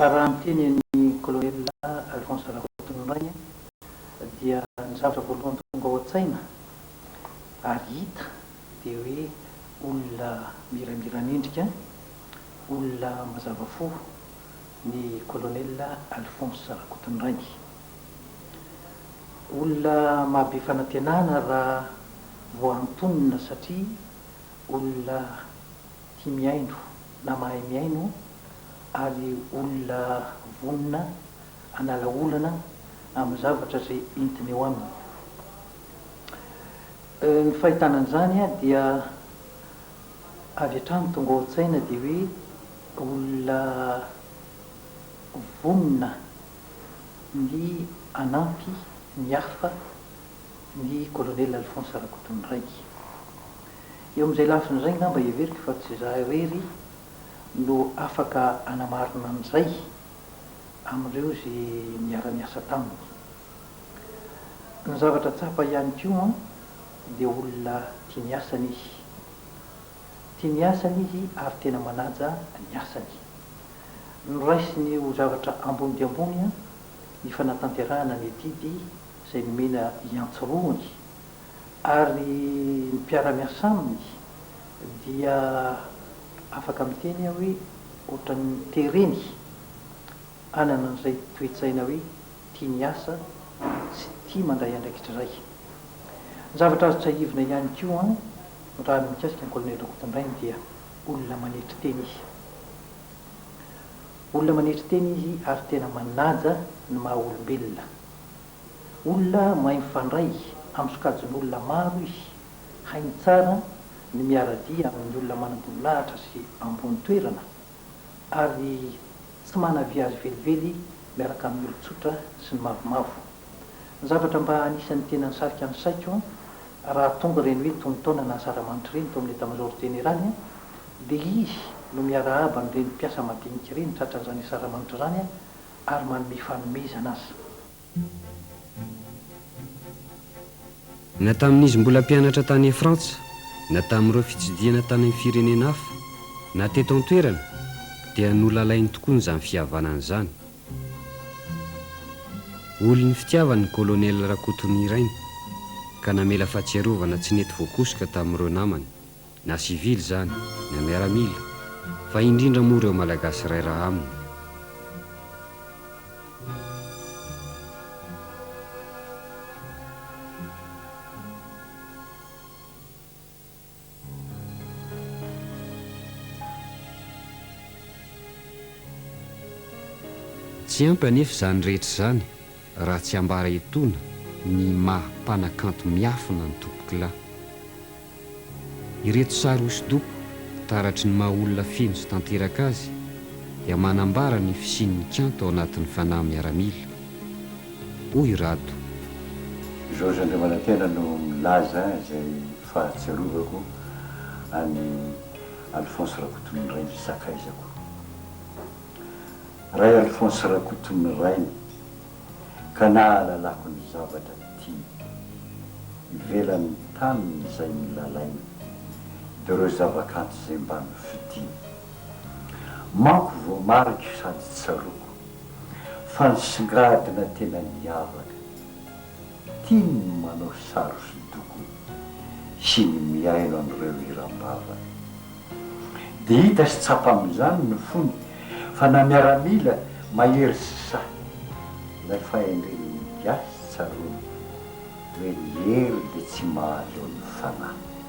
Raha miteny an'i Colonel Alphonse Rakotonirainy dia ny zavatra voalohany tonga ao an-tsaina ary hita dia hoe olona miramiran'endrika, olona mazava fo ny Colonel Alphonse Rakotonirainy. Olona mahabe fanantenana raha voantonona satria olona tia mihaino na mahay mihaino ary olona vonona hanala olana amin'ny zavatra izay entiny eo aminy. Ny fahitana an'izany dia avy hatrany tonga ao an-tsaina dia hoe olona vonona ny hanampy ny hafa ny Colonel Alphonse Rakotonirainy. Eo amin'izay lafiny izay angamba heveriko fa tsy izaho irery no afaka hanamarina an'izay amin'ireo izay niara-niasa taminy. Ny zavatra tsapa ihany koa dia olona tia ny asany izy. Tia ny asany izy ary tena manaja ny asany. Noraisiny ho zavatra ambony dia ambony ny fanatanterahana ny adidy izay nomena hiantsorohany ary ny mpiara-miasa aminy dia afaka miteny aho hoe ohatran'ny tereny hanana an'izay toe-tsaina hoe tia miasa sy tia mandray andraikitra izay. Ny zavatra azo tsiahivina ihany koa raha ny mikasika ny Colonel Rakotondrainy dia olona manetry tena izy. Olona manetry tena izy ary tena manaja ny maha olombelona. Olona mahay mifandray amin'ny sokajin'olona maro izy, hainy tsara ny miara-dia amin'ny olona manam-boninahitra sy ambony toerana ary tsy manavia azy velively miaraka amin'ny olon-tsotra sy ny mavomavo. Ny zavatra mba anisan'ny tena nisarika ny saiko raha tonga ireny hoe tonon-taona na asaramanitra ireny tao amin'ny Etamazaoro Jeneraly dia izy no miarahaba an'ireny mpiasa madinika ireny tratran'izany asaramanitra izany ary manome fanomezana aza. Na tamin'izy mbola mpianatra tany Frantsa, na tamin'ireo fitsidihana tany amin'ny firenena hafa, na teto an-toerana, dia nolalainy tokoa izany fihavanana izany. Olon'ny fitiavany ny Kolonely Rakotonirainy, ka namela fahatsiarovana tsy nety voakosoka tamin'ireo namany, na sivily izany, na miaramila, fa indrindra moa ireo Malagasy iray ra aminy. Tsy ampy anefa izany rehetra izany raha tsy ambara etoana ny maha mpanakanto miafina ny tompokolahy. Ireto sary hosodoko taratry ny maha olona feno sy tanteraka azy dia manambara ny fisian'ny kanto ao anatin'ny fanahy miaramila. Hoy Rado. Georges Andriamanantena no milaza izay fahatsiarovako an'i Alphonse Rakotonirainy sakaizako. Ray Alphonse Rakotonirainy ka nahalalako ny zavatra tiany. Ivelan'ny taniny izay nolalainy, dia ireo zavakanto izay mba nofidiny. Manko voamariko sady tsaroako, fa nisongadina tena niavaka. Tiany ny manao sary hosodoko sy ny mihaino an'ireo hiram-bava. Dia hita sy tsapa amin'izany ny fony fa na miaramila mahery sy sahy, ilay fahendren'ny gasy tsaroany hoe ny hery dia tsy mahaleo ny fanahy.